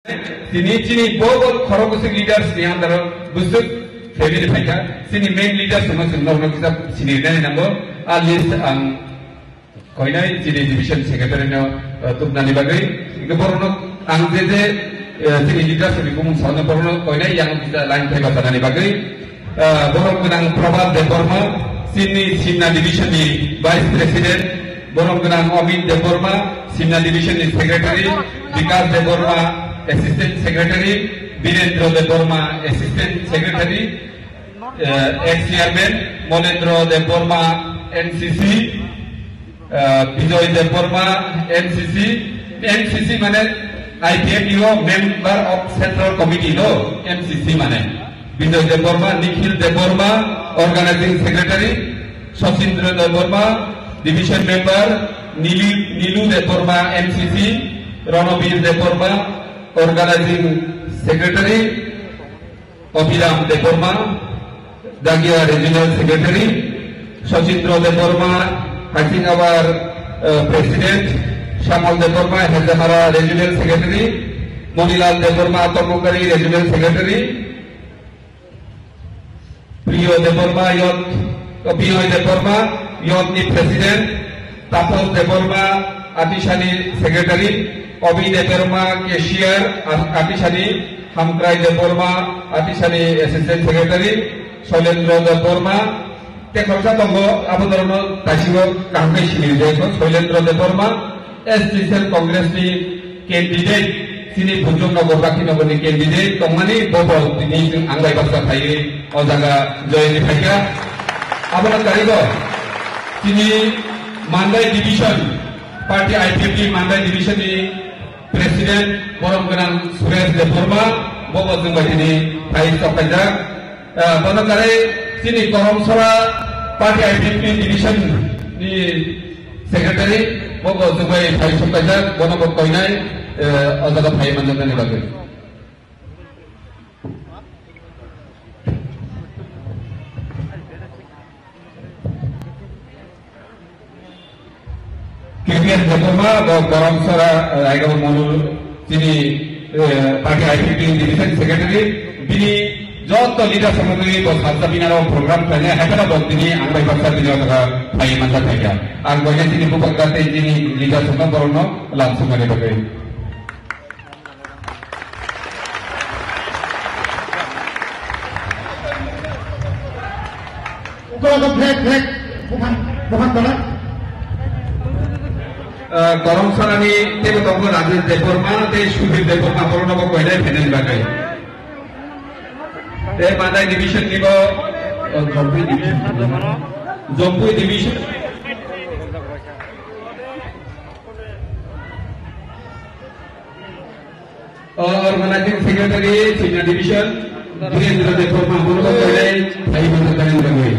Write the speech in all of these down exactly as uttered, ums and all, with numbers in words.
Tini chini bo bo khorok bwswk leaders ni under o bwswk family phaikha. Chini main leaders no chwng norok no kisa sini rinani nango. A list ang koinai chini division secretary no, eh, tubnani bagwi. Hingke borok no ang je je, eh, chini leaders ni bumung sauna borok no koinai yang kisa line phai basanani bagwi. Ah, borok gwnang Prabhat Debbarma, chini Simna Division ni Vice President, borok gwnang Amit Debbarma, Simna Division ni Secretary, Bikas Debbarma, Assistant Secretary, Birendra Debbarma, Assistant Secretary, eh, ex Chairman, Monendra Debbarma, N C C, Ah, Bijoy Debbarma, M C C, M C C mane I P F T o member of Central Committee no, M C C mane. Bijoy Debbarma, Nikhil Debbarma, Organizing Secretary, Sachindra Debbarma, Division Member, Nili-, Nilu Debbarma, M C C, Ranabir Debbarma, Organizing Secretary, Abhiram Debbarma, Dagia Regional Secretary, Sachindra Debbarma, Haisingawar, eh, President, Shamal Debbarma, Hezamara Regional Secretary, Monilal Debbarma, Atomokari Regional Secretary, Priyo Debbarma, Youth, Priyo Debbarma, Youth ni President, Tapos Debbarma, Atisani Secretary, Obi Debbarma, Cashier, At-, Atisani, Hamkrai Debbarma, Atisani Assistant Secretary, Soilendra Debbarma, tei khoroksa tongo, abo norokno taisingo kaham khe sini rijak kho, Soilendra Debbarma, S T Cell Congress ni candidate, chini Bhujong Nagar, Bakhi Nagar ni candidate tongmani bo bo tini chwng ang bai baksa phaiwi o jaga join ni phaikha. Abono karigo chini Mandai Division, party I P F T Mandai Division ni President borom gwnang Suresh Debbarma, bo bo chwng bai tini phai sok khaijak. Ah, bono kare chini Koromsora party I P F T division ni secretary, bo bo chwng bai phai sok khaijak, bono bo koinai, eh, o jaga phai manjaknani bagwi. K P N Debbarma, bo Koromsora, eh, Raigaw Monu, chini, eh, party I P F T division secretary, bini joto leader samagwi bo salsa binaro program khlainai, haikhe bo tini ang bai baksa bini o jaga phai manjak khaikha. Ang boina chini bupakta tei chini leader samagwi borokno lam sumani bagwi. Ukula to flag, flag, bukan, bukan bola. Eh, Koromsora ni tebo tongo Rajesh Debbarma tei Sudhir Debbarma, borokno bo koinai phainani bagwi. Tei Mandai division ni bo, eh, Jompui division. Jompui division. O, Organizing Secretary, China Division, Birendra Debbarma, bono koinai phai manjaknani bagwi.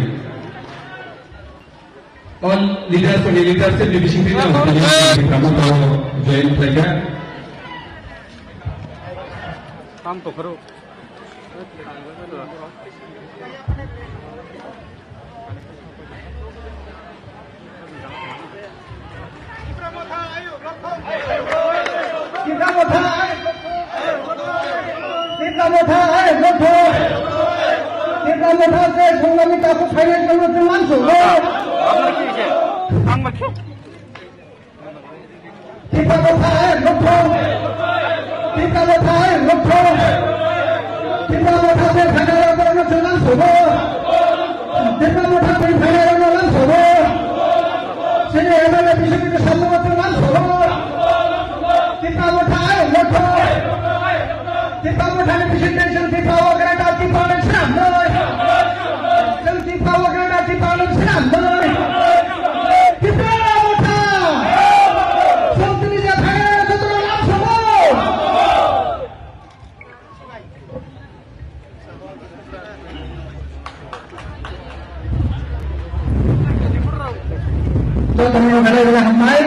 All leaders and leadership ni bisingtwi no, tini Debbarma join khlaikha. Tam to pharo. Tipra Motha, ai, Motha! Tipra Motha, ai, Motha! Tipra Motha, je songnani takhuk phainai, songnani mansu. Tipra Motha hai nokthong. Tipra Motha hai nokthong. Tipra Motha tei phainairokno chwng lang sobo. Tipra Motha tei phainairokno lang sobo. Chini M L A bising ni samung chwng lang sobo. Tipra Motha hai nokthong. Tipra Mothani bising tei chwng Tipra o gwnang ta Tipra ni swnamnai. Chwng Tipra o gwnang ta Tipra ni swnamnai. Tipra Motha! Chwng tini je thangwi jotono lam sobo! Jotono belai belai hambai.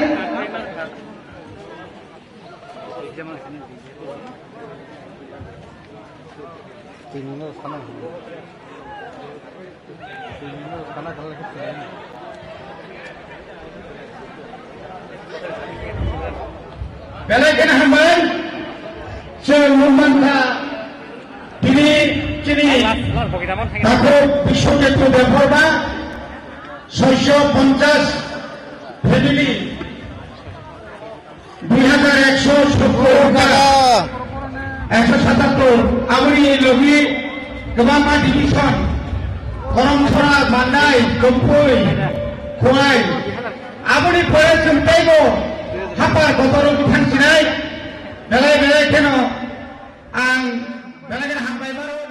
Belai kheno hambai. Chwng nukmankha, tini chini takhuk Biswajit Debbarma soiso ponchas family, dui hajar ekso sottor, ekso satattor, aboni logi kwbangma division, Koromsora, Mandai, Kompui, Khowai, aboni pore chwng teibo hapar kotor wngwi thangsinai, belai belai kheno ang belai kheno hambai mano.